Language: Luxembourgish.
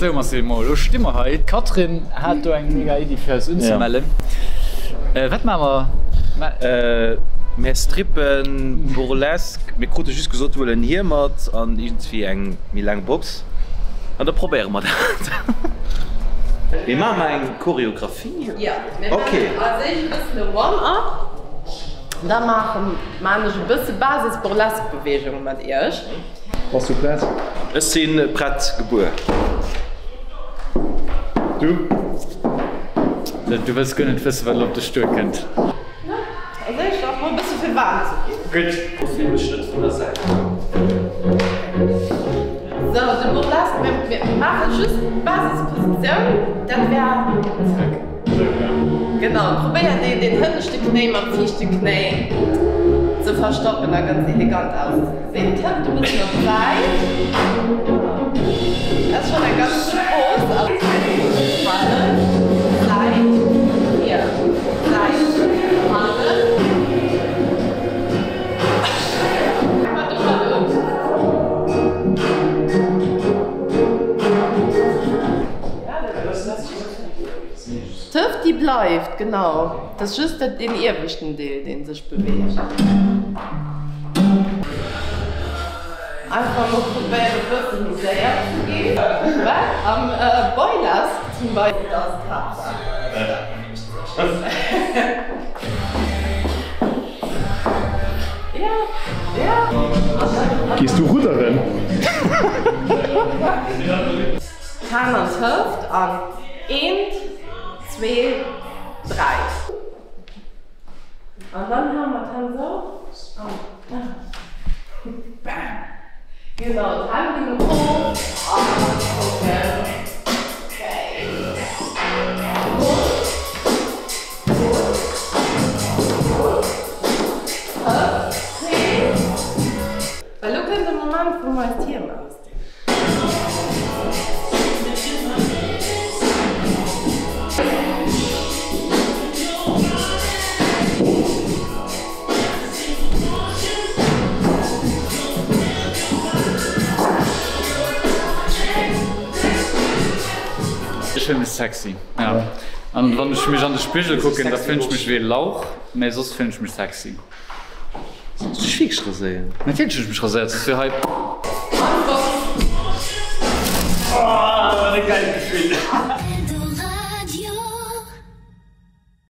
Sou Massimo, elo sti mer hei. D'Catherine hat do eng mega Iddi fir eis unzemellen. Wat maache mer? Mär strippen Burlesque. Mir krute just gesot, huel en Hiem mat an iergendswéi eng méi laang Box an da probéiere mer dat. Mee maache mer eng Choreographie? Jo, mir maachen als éischt e bëssen e Warm-up. Da maachen ech e bësse Basis-Burlesque-Beweegunge mat iech. Bass du prett? Ech si prett gebuer. Du? Du wëlls guer net wëssen, wat elo op dech duerkënnt. Als éischt nach mol e bësse fir waarm ze ginn. Gutt. Profil mech net vun der Säit. Sou, de Burlesque, mir maache just d'Basispositioun, dat wär. Zréck. Genau, probéiert een deen hënneschte Knéi mam viischte Knéi ze verstoppen a ganz elegant auszegesinn. D'Hëft e bëssen op d'Säit. Dat ass schonn eng ganz gutt Pose. A hannen, Säit, vir, Säit, hannen. Mat domat un. D'Hëft déi bleift, genau. Et ass just dat deen ieweschten Deel deen sech beweegt. Einfach mol probéieren e bësse méi séier ze ginn. Wat am Boylesque zum Beispill ass d'Haaptsaach. Gees du rudderen? D'Hänn an d'Hëft an eent, zwee, dräi. An dann hale mer d'Hänn esou an bam. Genau, d'Hänn ginn erof an kucken. Okay. Well lo kënnt de Moment, wou mer eis d'Hiem ausdinn. Ech fillen mech sexy, ja. An wann ech mech an de Spigel kucken, da fillen ech mech wéi e Lauch, mä soss fillen ech mech sexy. Solls du dech wierklech raséieren? Natierlech hunn ech mech raséiert, soss wier hei. Oh, wat e gäilt Gefill!